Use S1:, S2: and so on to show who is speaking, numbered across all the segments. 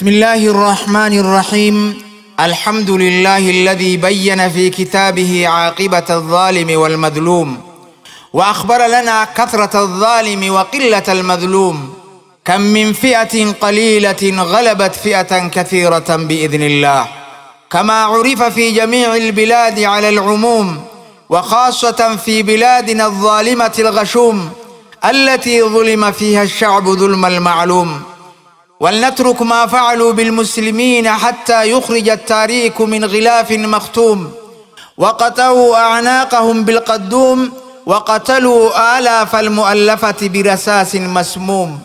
S1: بسم الله الرحمن الرحيم. الحمد لله الذي بين في كتابه عاقبة الظالم والمظلوم، وأخبر لنا كثرة الظالم وقلة المظلوم. كم من فئة قليلة غلبت فئة كثيرة بإذن الله، كما عرف في جميع البلاد على العموم، وخاصة في بلادنا الظالمة الغشوم التي ظلم فيها الشعب ظلم المعلوم. ولنترك ما فعلوا بالمسلمين حتى يخرج التاريخ من غلاف مختوم، وقطعوا أعناقهم بالقدوم، وقتلوا آلاف المؤلفة برساس مسموم،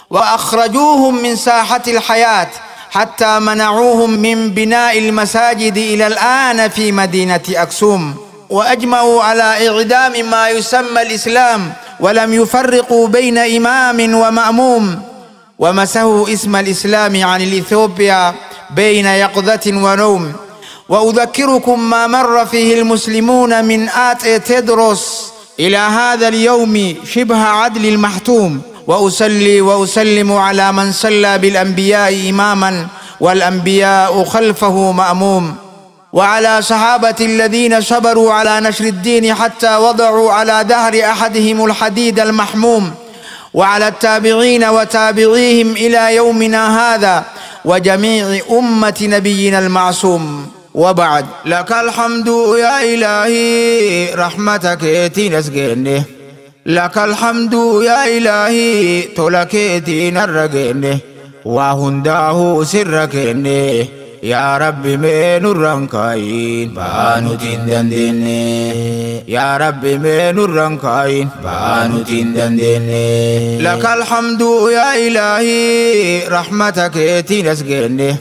S1: وأخرجوهم من ساحة الحياة حتى منعوهم من بناء المساجد إلى الآن في مدينة أكسوم، وأجمعوا على إعدام ما يسمى الإسلام، ولم يفرقوا بين إمام ومأموم، ومسحوا اسم الإسلام عن الإثيوبيا بين يقظة ونوم. وأذكركم ما مر فيه المسلمون من آت تدرس إلى هذا اليوم شبه عدل المحتوم. وأصلي وأسلم على من صلى بالأنبياء إماما والأنبياء خلفه مأموم، وعلى صحابة الذين صبروا على نشر الدين حتى وضعوا على ظهر أحدهم الحديد المحموم، وعلى التابعين وتابعيهم إلى يومنا هذا، وجميع أمة نبينا المعصوم. وبعد، لك الحمد يا إلهي رحمتك تنسقني، لك الحمد يا إلهي تلكيتي نرقني، وهنداه سركني يا ربي من الرنكاين بانو تندندني، يا ربي من الرنكاين بانو تندندني. لك الحمد يا إلهي رحمتك تنسقني،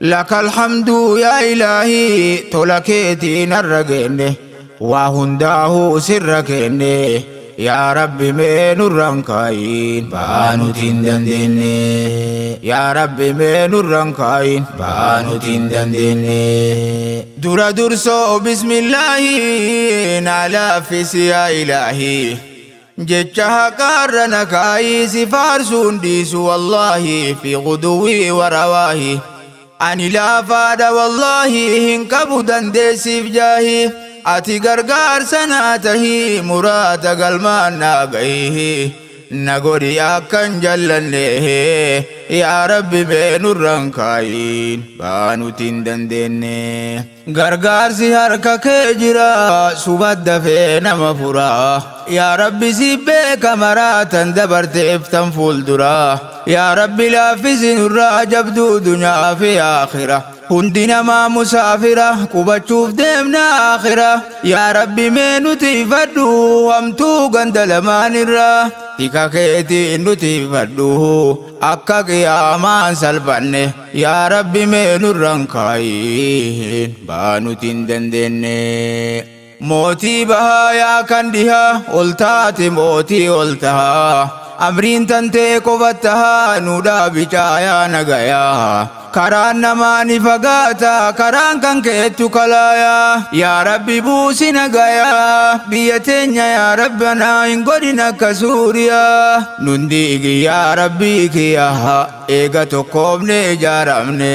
S1: لك الحمد يا إلهي تلكيتي نرقني، وهنداه سركني يا ربي من الرنكاين بانو تندندني، يا ربي من الرنكاين بانو تندندني. درا درسو بسم الله نالا فيس يا إلهي، جتشها قارنا كاي سفارسون ديس والله في غدوي ورواهي، أني لا فاد والله هنكبودن ديسيف جاهي، ati gargaarsa naa tahi muraada galmaan naa gahi, na godhi akkan jallanne yaa Rabbi mee nurraan kaayin baanuti hin dandeenye. Gargaarsi harka kee jira subadda fee nama fura, yaa Rabbi si beeka maraatan dabarteef tan fuuldura, yaa Rabbi laaffisi nurraa jabduu dunyaa fi aakhira. Hundi namaa musaafira qubachuuf deemna aakhira, yaa Rabbi mee nuti fadhu hamtuu ganda lamaanirra, tika keetiin nuti fadhu akka qiyaamaan salphanne, yaa Rabbi mee nurraan kaayin baanuti hin dandeenye. Mootii bahaa yaa kan dhihaa ol taate mootii ol tahaa, amriin tantee qofattahaa nu dhaabichaa yaa nagayaa, karaan namaa ni fagaata karaan kan keettu kalaayaa, yaa Rabbi buusi nagayaa biyya teenya yaa Rabbanaa hin godhin akka Suuriyaa, nun diigi yaa Rabbii kiyyaa eega tokkoofne ijaaramne,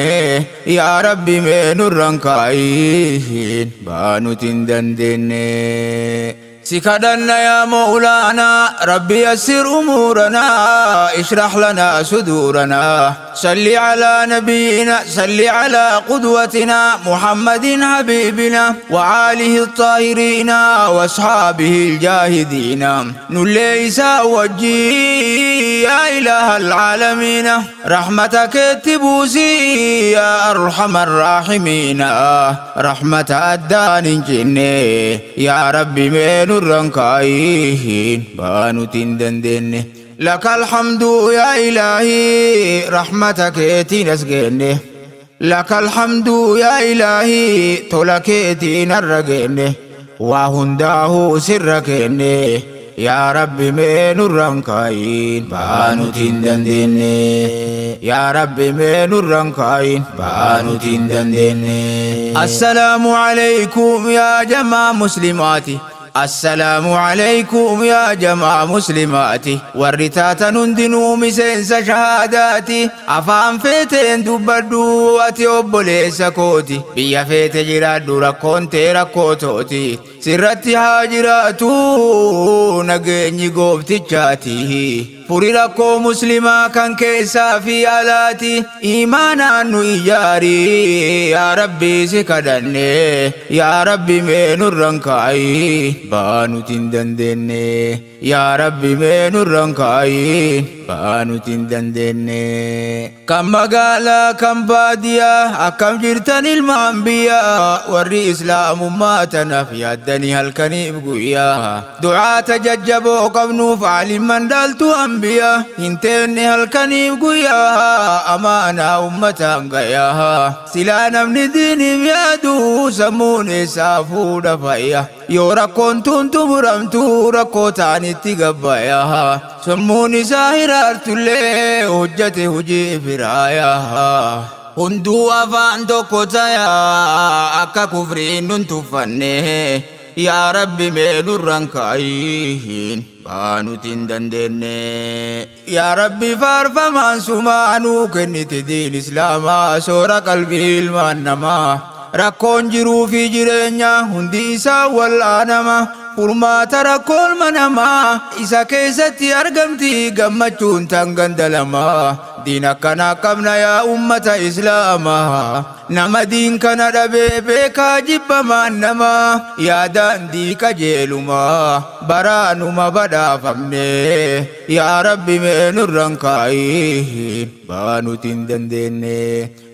S1: yaa Rabbi mee nurraan kaayin baanuti hin dandeenye. سكدنا يا مولانا ربي يسر أمورنا، اشرح لنا صدورنا، صل على نبينا، صل على قدوتنا محمد حبيبنا، وآله الطاهرين وأصحابه الجاهدين، نليس وجهي يا إله العالمين، رحمتك تبوسي يا أرحم الراحمين، رحمة أدان جني يا ربي من الرنكاين بانو تندندني. لك الحمد يا إلهي رحمتك تنسقني، لك الحمد يا إلهي تلكيتي نرقني، وهنداه سركني يا ربي من الرنكاين بانو تندندني، يا ربي من الرنكاين بانو تندندني. السلام عليكم يا جماعة مسلماتي، Assalaamu alaykum yaa jamaa muslimaati, warri taatan hundinuu miseensa shahaadaati. Afaan feeteen dubbadhu ati obboleessa kooti, biyya feete jiraadhu rakkoon tee rakkoo tooti. Sirratti haa jiraatu nageenyi gooftichaati. Furi rakkoo muslimaa kan keessaa fi alaati. Imaanaan nu ijaari yaa Rabbi si kadhanne, yaa Rabbi mee nurran kaayi baanuti hin dandeenye, yaa Rabbi mee nurran kaayi baanuti hin dandeenye. Kan magaalaa kan baadiyyaa akkam jirtan ilmaan biyyaa, warri islaamummaa tanaaf yaaddanii halkaniif guyyaa. Du'aata jajjaboo qabnuuf aalimman dhaaltu anbiyaa, hin teenne halkaniif guyyaa amaanaa ummataan gayaa. Silaa namni diiniif yaadu sammuun isaa fuudha fayya, yoo rakkoon tun xumuramtu rakkoo ta'anitti gabbaya. Sammuun isaa hiraartullee hojjate hojii firaaya. Hunduu afaan tokko tayaa akka kufriin nun tuffanne, yaa Rabbi mee nurran kaayiin baanuti hin dandeenye. Yaa Rabbi faarfamaan sumaa nuu kennite diin islaamaa, soora qalbii ilmaan namaa. Rakkoon jiruu fi jireenya hundi isaa wal'aanama, furmaata rakkoo ilma namaa isa keessatti argamti gammachuun tan gandalamaa. Diin akkanaa qabna yaa ummata islaamaa, nama diin kana dhabee beekaa jibbamaan namaa. Yaadaan diiqa jeelumaa baraanuma badhaafamne, yaa Rabbi mee nurran kaayi baanuti hin dandeenye,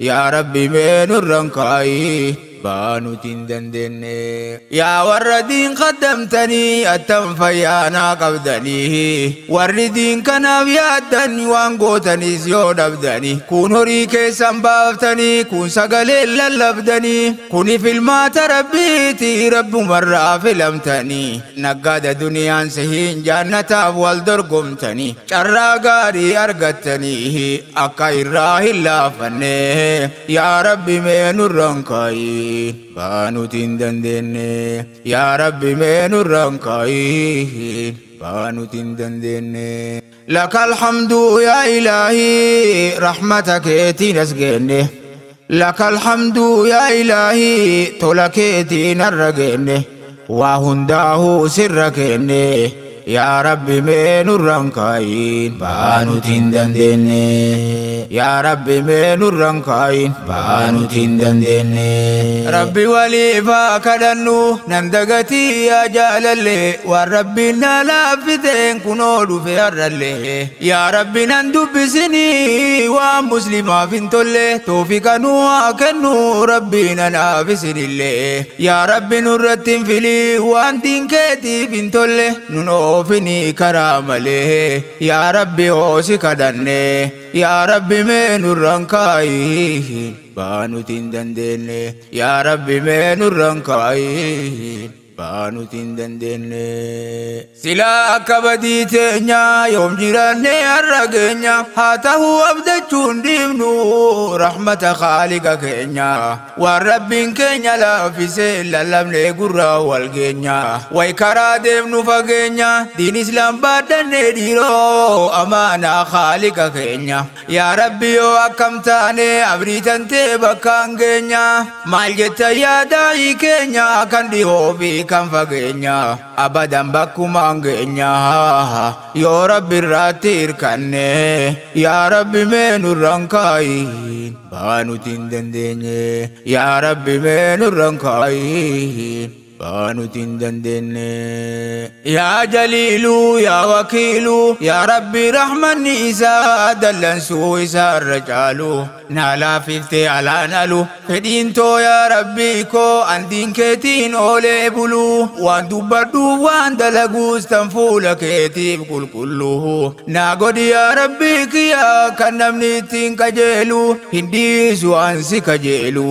S1: yaa Rabbi mee nurran kaayi baanuti hin dandeenye. Yaa warra diin qaddamtanii attam fayyaanaa qabdanii, warri diin kanaaf yaaddan waan gootanis yoo dhabdanii, kun horii keessan baaftanii kun sagalee lallabdanii, kuni filmaata rabbiiti rabbumarraa filamtanii. Naggaada duniyaan sihiin jaannataaf wal dorgomtanii, carraa gaarii argattanii akka irraa hin laafanne, yaa Rabbi mee nurran kaayi baanuti hin dandeenye, yaa Rabbi mee nurran kaayi baanuti hin dandeenye. Laka alhamdu yaa ilaahii rahmata keetiin as geenne, laka alhamdu yaa ilaahii tola keetiin har'a geenne, waa hundaahuu sirra kenne, yaa Rabbi mee nurran kaayin baanuti hin dandeenye, yaa Rabbi mee nurran kaayin baanuti hin dandeenye. Rabbi waliifaa kadhannu nan dagatii yaa jaalalle, waan Rabbiin na laaffiteen kunoo dhufe har'allee. Yaa Rabbi nan dubbisinii waan muslimaaf hin tolle, toofiqa nuu haa kennu Rabbi nanaaf isinillee. Yaa Rabbi nurratti hin filii waan diin keetiif hin tolle, nun oofini karaa malee, yaa Rabbi hoosi kadhanne, yaa Rabbi mee nurran kaayi baanuti hin dandeenye, yaa Rabbi mee nurran kaayi baanuti hin dandeenye. Silaa akka badii teenya yoom jiraanne har'a geenya, haa ta'uu abdachuun dhiibnu rahmata khaaliqa keenya. Waan Rabbiin keenya laaffisee lallabnee gurraa wal geenya, way karaa deemnu fageenya diin islaam baadhanne dhiiroo amaanaa khaaliqa keenya. Yaa Rabbi yoo akkam taane abriitan tee bakkaan geenya, maal jetta yaadaa'ii keenya kan dhihoo fi kan fageenya, abadan bakkumaan geenya yoo Rabbi irratti hirkanne, yaa Rabbi mee nurran kaayi baanuti hin dandeenye, yaa Rabbi mee nurran kaayi baanuti hin dandeenye. Yaa Jaliiluu yaa Wakiiluu yaa Rabbi rahmanni isaa dallansuu isaa irra caalu, naa laaffiftee alaan alu fedhiin too yaa Rabbii koo andiin keetiin oolee buluu, waan dubbadhuuf waan dalaguus tan fuula keetiif qulqulluu naa godhi yaa Rabbii kiyya kan namni ittiin qajeelu, hin dhiisu an si kajeelu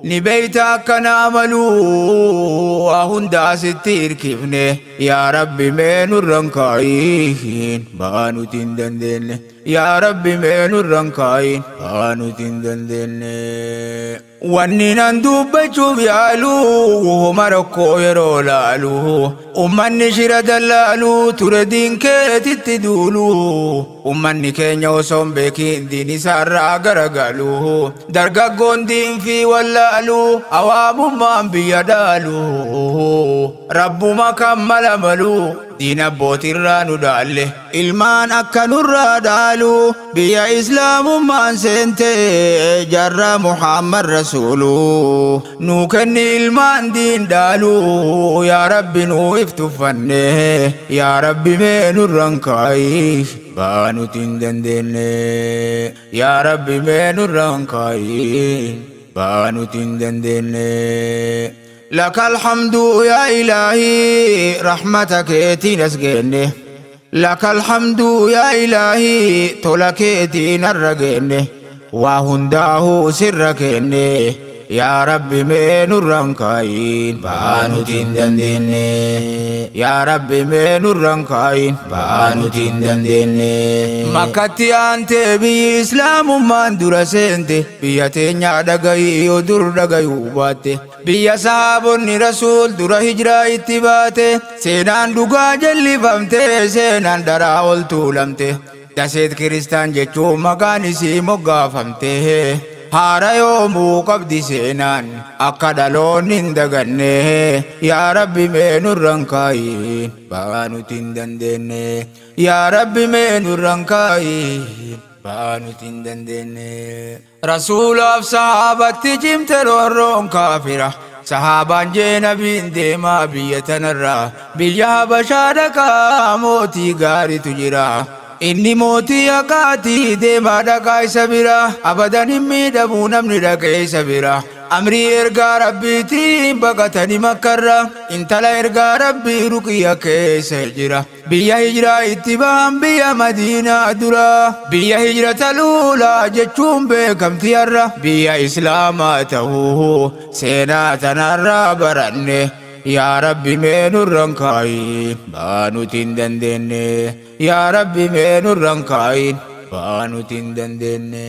S1: ni beeyta akkana amaluu waa hundaa sitti hirkifne, yaa Rabbi mee nurran kaayin baanuti hin dandeenye, yaa Rabbi mee nurran kaayin baanuti hin dandeenye. Wanni nan dubbachuuf yaalu homa rakkoo yeroo laalu ummanni shira dallaalu ture diin keetitti duulu ummanni keenya osoo hin beekin diin isaarraa garagalu dargaggoon diin fi wallaalu awaamummaan biyya dhaalu rabbuma kan mala malu diin abbootirraa nu dhaalle ilmaan akka nurraa dhaalu biyya islaamummaan seente jarra Muhammad rasuulu nu kenni ilmaan diin dhaalu yaa Rabbi nu iftuffanne yaa Rabbi mee nurran kaayi baanuti hin dandeenye yaa Rabbi mee nurran kaayi baanuti hin dandeenye. لك الحمد يا إلهي رحمتك تنسجني لك الحمد يا إلهي تلكيتي نرجني وهنداه سركني يا ربي من الرنكاين بانو تندندني يا ربي من الرنكاين بانو تندندني مكتي أنت بإسلام من درسنتي بيتي دغاي يدر دغاي وباتي biyya sahaabonni rasuul dura hijiraa itti baate seenaan dhugaa jallifamte seenaan daraa ol tuulamte daseet kiristaan jechuun maqaan isii moggaafamte haara yoomuu qabdi seenaan akka dhaloonni hin daganne yaa Rabbi mee nurran kaayin baanuti hin dandeenye yaa Rabbi mee nurran kaayin baanuti hin dandeenye. Rasuulaaf sahaabatti cimte roorroon kaafira sahaabaan jee nabiin deemaa biyya tanarraa biyya Habashaa dhaqaa mootii gaariitu jira inni mootii haqaatii deemaa dhaqaa isa bira abadan hin miidhamuu namni dhaqee isa bira amrii ergaa rabbiitiin baqatanii makkarra intala ergaa rabbii ruqiyya keessa jira biyya hijiraa itti bahan biyya madiinaa dura biyya hijrata luulaa jechuun beekamti har'a biyya islaamaa ta'uu seenaa tanarraa baranne yaa Rabbi mee nurran kaayin baanuti hin dandeenye yaa Rabbi mee nurran kaayin baanuti hin dandeenye.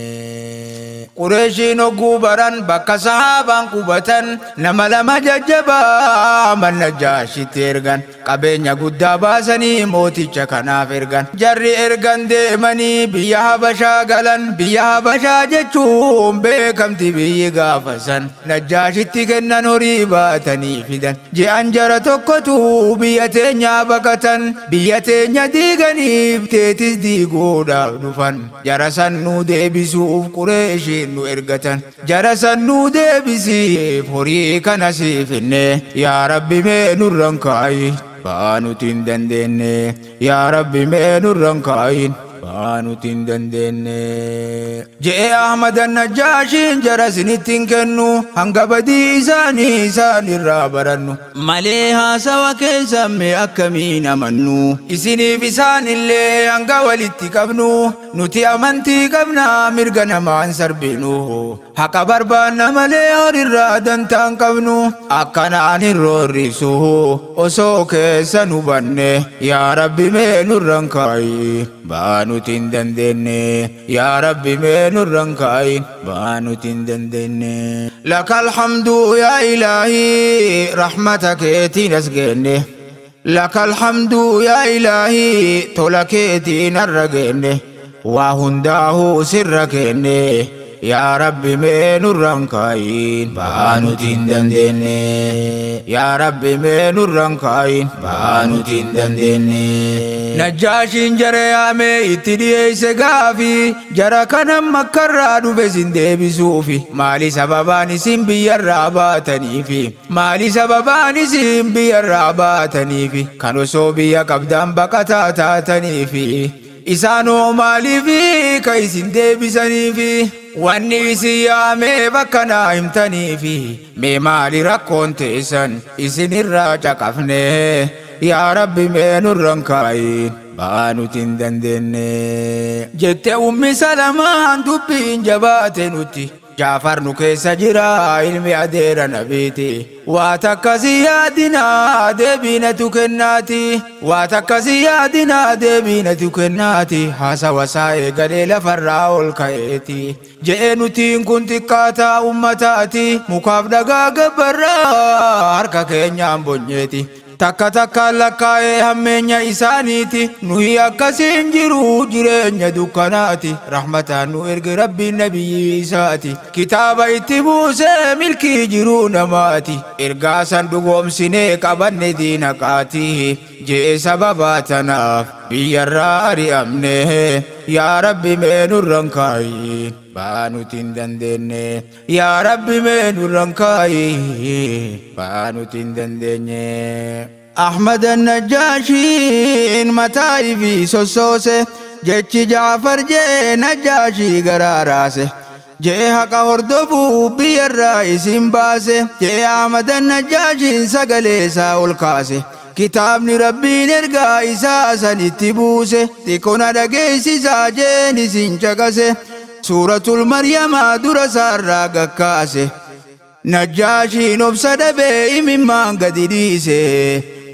S1: Qureeshiin hogguu baran bakka sahaabaan qubatan nama lama jajjabaa manna jaashitti ergan qabeenya guddaa baasanii mooticha kanaaf ergan jarri ergan deemanii biyya Habashaa galan biyya Habashaa jechuun beekamti biyyi gaafasan Najjaashitti kennan horii baatanii fidan je'an jara tokkotu biyya teenyaa baqatan biyya teenya diiganiif teetis diiguudhaaf dhufan jara san nu deebisuuf Qureeshiin nu ergatan jara san nu deebisiif horii kana siifinne yaa Rabbi mee nurran kaayin baanuti hin dandeenye yaa Rabbi mee nurran kaayin baanuti hin dandeenye. Je'e Ahmad Najjaashiin jara isinitti hin kennu hanga badii isaanii isaan irraa barannu malee haasawa keessan mee akkamiin amannu isiniif isaan illee hanga walitti qabnu nuti amantii qabna mirga namaan sarbinu haqa barbaanna malee horirraa dantaan qabnu akkanaan hin roorrisu osoo keessa nu banne yaa Rabbi mee nurran kaayi baanuti hin dandeenye yaa Rabbi mee nurran kaayin baanuti hin dandeenye. لك الحمد يا إلهي رحمتك تنسجني لك الحمد يا إلهي تلكيتي نرجني وهنداه سركني يا ربي mee nurran kaayin baanuti hin dandeenye yaa Rabbi mee nurran kaayin baanuti hin dandeenye. Najjaashiin jara yaamee itti dhiyeesse gaafii jara kana makkarraa dhufe isin deebisuufi maali sababaan isin biyyarraa baataniifi maali sababaan isin biyyarraa baataniifi kan osoo biyya qabdaan baqataa taataniifi isaanoo maaliifi ka isin deebisaniifi wanni isin yaamee bakka naa himtaniifi mee maali rakkoon teessan isinirraa caqafne yaa Rabbi mee nurran kaayin baanuti hin dandeenye. Jette Ummi Salamaan dubbiin jabaate nutti Jaafar nu keessa jira ilmi adeera nabiiti. Waa takkasii yaadinaa deebiinatu kennaati. Waa takkasii yaadinaa deebiinatu kennaati. Haasawa isaa eegalee lafarraa ol ka'eeti. Je'ee nutiin kun xiqqaataa ummataati. Mukaaf dhagaa gabbarraa harka keenyaan bonyeeti. Takka takkaan lakkaa'ee hammeenya isaaniiti. Nuyi akkasiin jiru jireenya dukkanaati. Rahmataan nu erge rabbiin nabiyyi isaati. Kitaaba itti buusee milkii jiruu namaati. Ergaa san dhugoomsinee qabanne diina qaati. Je'e sababa tanaaf biyyarraa ari'amne. Yaa Rabbi mee nurran kaayi baa nuti hin dandeenye. Yaa Rabbi mee nurran kaayi baa nuti hin dandeenye. Ahmad Najjaashiin mataa ifii sossoose. Jechi Jaafar jee Najjaashii garaa raase. Jee haqa hordofuu biyyarraa isin baase. Jee Ahmad Najjaashiin sagalee isaa ol kaase. Kitaabni Rabbiin ergaa isaa sanitti buuse. Xiqqoona dhageessisaa jeen isin caqase. Suuratul Maryamaa dura isaarraa gakkaase. Najjaashiin obsa dhabee imimmaan gadi dhiise.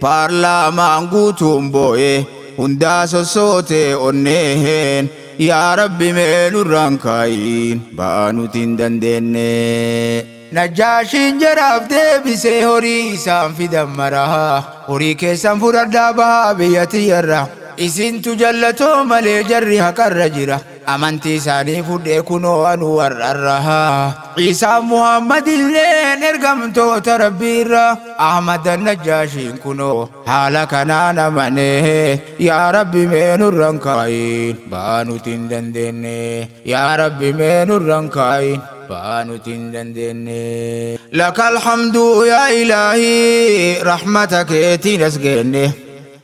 S1: Paarlaamaan guutuun boo'e hundaa sossoote onneen. Yaa Rabbi mee nurraan kaa'iin ba'aa nuti hin dandeenye. Najjaashiin jaraaf deebisee horii isaan fidan maraa. Horii keessan fudhadhaa bahaa biyya tiyyarra. Isintu jallatoo malee jarri haqarra jira. Amantii isaanii fudhee kunoo anu warrarra. Isaan Muhammad illeen ergamtoota Rabbiirra. Ahmad Najjaashiin kunoo haala kanaan amanee. Yaa Rabbi mee nurran kaa'iin ba'aa nuti hin dandeenye. Yaa Rabbi mee nurran kaa'iin ba'aa nuti hin dandeenye. Lakal hamdu yaa Ilaahii rahmata keetiin as geenne.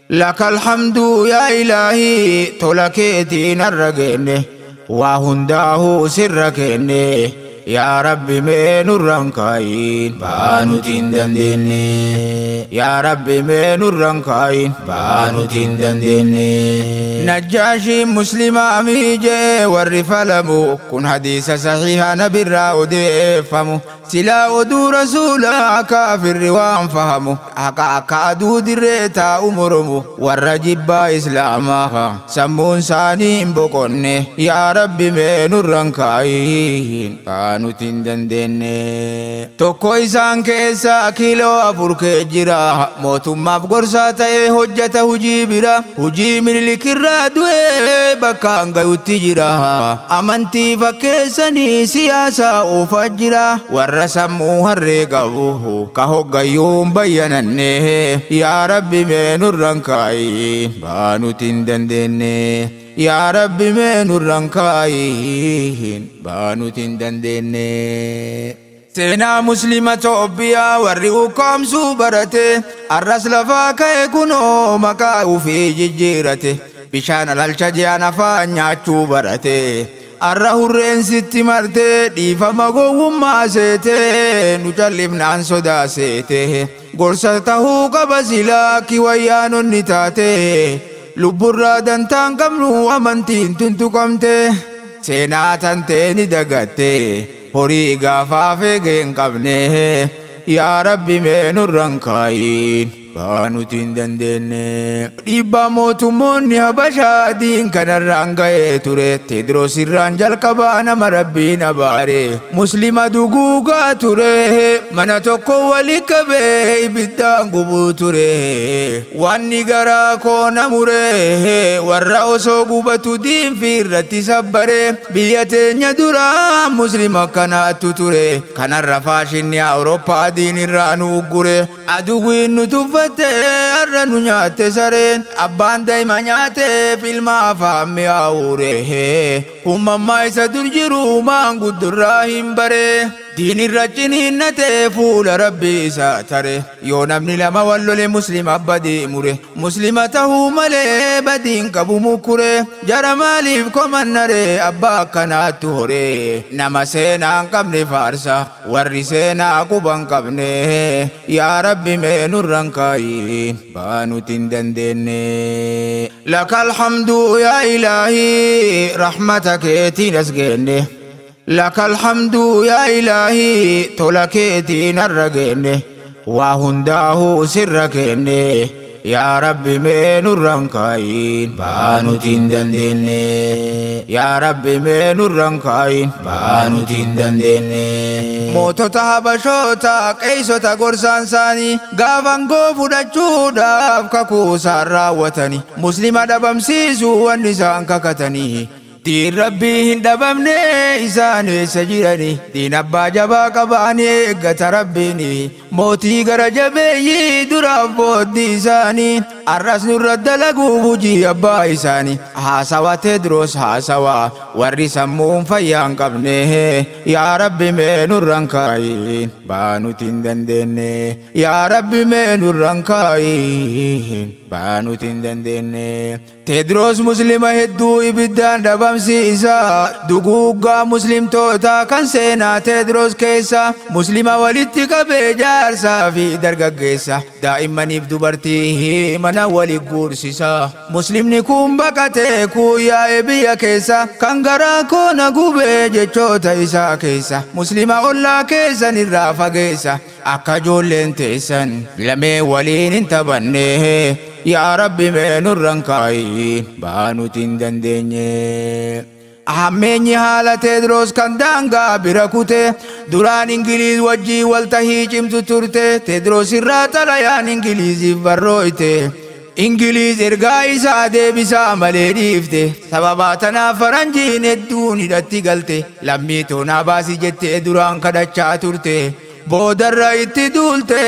S1: Lakal hamdu yaa Ilaahii tola keetiin har'a geenne. Waa hundaa'uu sirra kenne. Yaa Rabbi mee nurraan kaa'iin ba'aa nuti hin dandeenye. Yaa Rabbi mee nurraan kaa'iin ba'aa nuti hin dandeenye. Najjaashiin muslimaa miijee warri falamu kun hadiisa sahiiha nabirraa odeeffamu. Silaa oduu rasuulaa kaafirri waan fahamu. Haqa akka aduu dirree taa'u moromu. Warra jibbaa islaamaa sammuun isaanii hin boqonne. Yaa Rabbi mee nurraan kaa'iin ba'aa nuti hin dandeenye. Tokko isaan keessaa kiiloo 4 kee jira. Mootummaaf gorsaa ta'ee hojjeta hujii bira. Hujii Minilikirraa du'ee bakka hangayutti jira. Amantii fakkeessanii siyaasaa oofaa jira. Warra sammuu harree qabu ka hoggayyuun bayyananne. Yaa Rabbi mee nurraan kaa'iin ba'aa nuti hin dandeenye. Yaa Rabbi mee nurraan kaa'iin ba'aa nuti hin dandeenye. Seenaa Muslima Itoophiyaa warri ukkaamsuu barate. Arras lafaa ka'e kunoo maqaa ufii jijjiirate. Bishaan alalcha ji'aan afaan nyaachuu barate. Arra hurreen sitti martee dhiifama gowwummaa seete. Nu callifnaan sodaa seete. Gorsa tahuu qaba silaa kiwayyaanonni taate. Lubburraa dantaan qabnu amantiin tuntuqamte. Seenaa tantee ni dagatte. Horii gaafaaf eegee hin qabne. Yaa Rabbi mee nurraan kaa'iin ba'aa nuti hin dandeenye. Dhiibbaa mootummoonni Habashaa diin kanarraan ga'ee ture. Teediroos irraan jalqabaa nama Rabbiin abaare. Muslima duguugaa ture. Mana tokko wali qabee ibiddaan gubuu ture. Wanni garaa koo na mure. Warra osoo gubatu diinfi irratti sabbare. Biyya teenya duraa muslima kanaatu ture. Kanarra faashinni Awurooppaa diin irraa nu uggure. Aduwwiin nu tuffatte har'a nu nyaatte sareen. Abbaan daa'ima nyaatee ilma afaan mi'aawure. Uumammaa isa dur jiru maanguddurraa hin bare. Diin irra ciniinnatee fuula Rabbii isaa tare. Yoo namni lama wal lole muslima badii mure. Muslima tahuu malee badiin qabu mukkure. Jara maaliif komannare abbaa akkanaattu hore. Nama seenaa hin qabne faarsa warri seenaa quba hin qabne. Yaa Rabbi mee nurraan kaa'iin ba'aa nuti hin dandeenye. Lakal hamdu yaa Ilaahii rahmata keetiin as geenne. Lakal hamdu yaa ilaahii tola keetiin har'a geenne waa hundaa'uu sirra kenne yaa Rabbi mee nurraan kaayin baanuti hin dandeenye yaa Rabbi mee nurraan kaayin baanuti hin dandeenye. Mootota Habashoota qeessota gorsaan isaanii gaafan goo fudhachuudhaaf kakuu isaan raawwatanii muslima dhabamsiisuu wanni isaan kakatanii. Diin Rabbii hin dhabamne isaan eessa jirani diin abbaa jabaa qabaanii eeggata Rabbiini mootii gara jabeeyyii duraaf booddee isaanii arras nurra dalaguu hojii abbaa isaanii haasawa Teedroos haasawa warri sammuun fayyaa hin qabne yaa Rabbi mee nurraan kaayin baanuti hin dandeenye yaa Rabbi mee nurraan kaayin baanuti hin dandeenye. Teedroos muslima hedduu ibiddaan dhabamsiisa duguuggaa muslimtoota kan seenaa Teedroos keessa muslima walitti qabee jaarsaa fi dargaggeessa daa'immaniif dubartii mana wali guursisa muslimni kun baqatee kuuyaa'ee biyya keessa kan garaa koona gubee jechoota isaa keessa muslima ollaa keessan irraa fageessa akka ijoolleen teessan lamee waliin hin taphanne yaa Rabbi mee nurraan kaayin baanuti hin dandeenye. Hammeenyi haala Teedroos kan daangaa bira kute duraan Ingiliiz wajjii waltahii cimtu turte Teedroos irraa xalayaan Ingiliiziif barrooyte. Ingiliiz ergaa isaa deebisaa malee dhiifte sababaa tanaaf faranjiin hedduun hidhatti galte lammii toonaa baasi jettee duraan kadhachaa turte boodarra itti duulte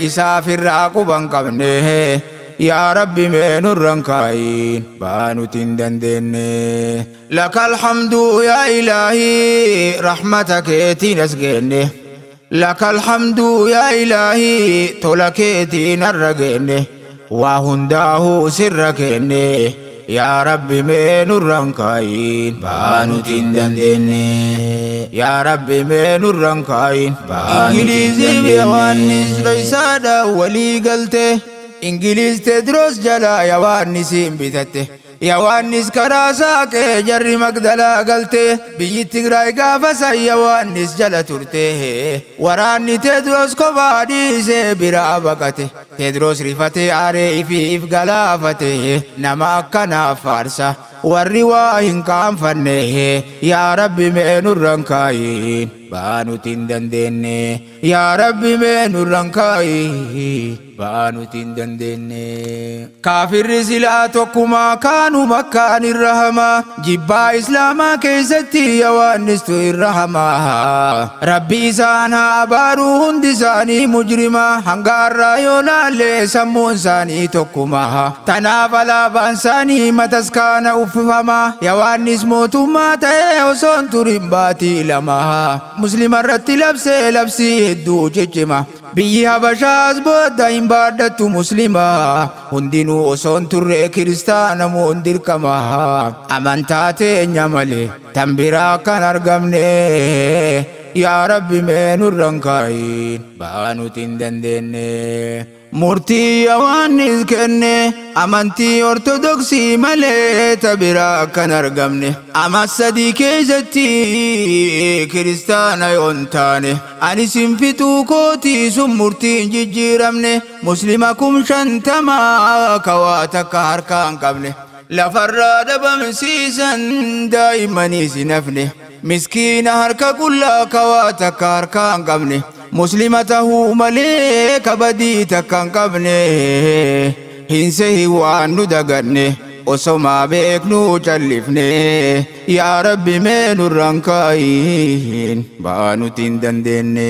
S1: isaaf irraa quban qabne. Yaa Rabbi mee nurraan kaayin baanuti hin dandeenye. Lakal hamdu yaa ilaahii rahmata keetiin as geenne. Lakal hamdu yaa ilaahii tola keetiin har'a geenne waa hundaa'uu sirra kenne yaa Rabbi mee nurraan kaayin baanuti hin dandeenye. Yaa Rabbi mee nurraan kaayin baanuti hin dandeenye. Ingiliziif Yohaannis dhoysaadha walii galte. Ingiliiz Teedroos jalaa Yohaannis hin bitatte Yohaannis karaa saaqee jarri Magdalaa galte biyyi Tigraay gaafa san Yohaannis jala turte waraanni Teedroos kophaa dhiisee biraa baqate Teedroos rifatee aaree ifiif galaafate nama akkanaaf faarsa warri waa hin kaanfanne yaa Rabbi mee nurraan kaayin baanuti hin dandeenye yaa Rabbi mee nurraan kaayin baanuti hin dandeenye. Kaafirri silaa tokkumaa kaanu makkaan irra hamaa jibbaa islaamaa keessatti Yohaannistu irra hamaa Rabbi isaan haa abaaruu hundi isaanii mujrimaa hanga har'aa yoo laallee sammuun isaanii tokkumaa tanaaf alaabaan isaanii mataskaana uffifamaa Yohaannis mootummaa ta'ee osoo hin turin baatii lama muslima irratti labsee labsii hedduu ciccima biyyi Habashaas booda hin baadhattu muslima hundinuu osoo hin turre kiristaana moon dirqama amantaa teenya malee tan biraa kan argamne yaa Rabbi mee nurraan kaayin baanuti hin dandeenye. Murtii Yohaannis kenne amantii Ortodoksii malee ta biraa kan argamne ama sadii keessatti kiristaana yoon taane ani sin fixuu kootii sun murtiin jijjiiramne muslima 50,000 kawaa takka harkaa hin qabne lafarraa dhabamsiisan daa'immaniis hin hafne miskiina harka qullaa kawaa takka harkaa hin qabne muslima tahuu malee kabadii takka hin qabne hin sehi waan nu daganne osomaa beeknuu callifne yaa Rabbi mee nurraan kaayin baanuti hin dandeenye.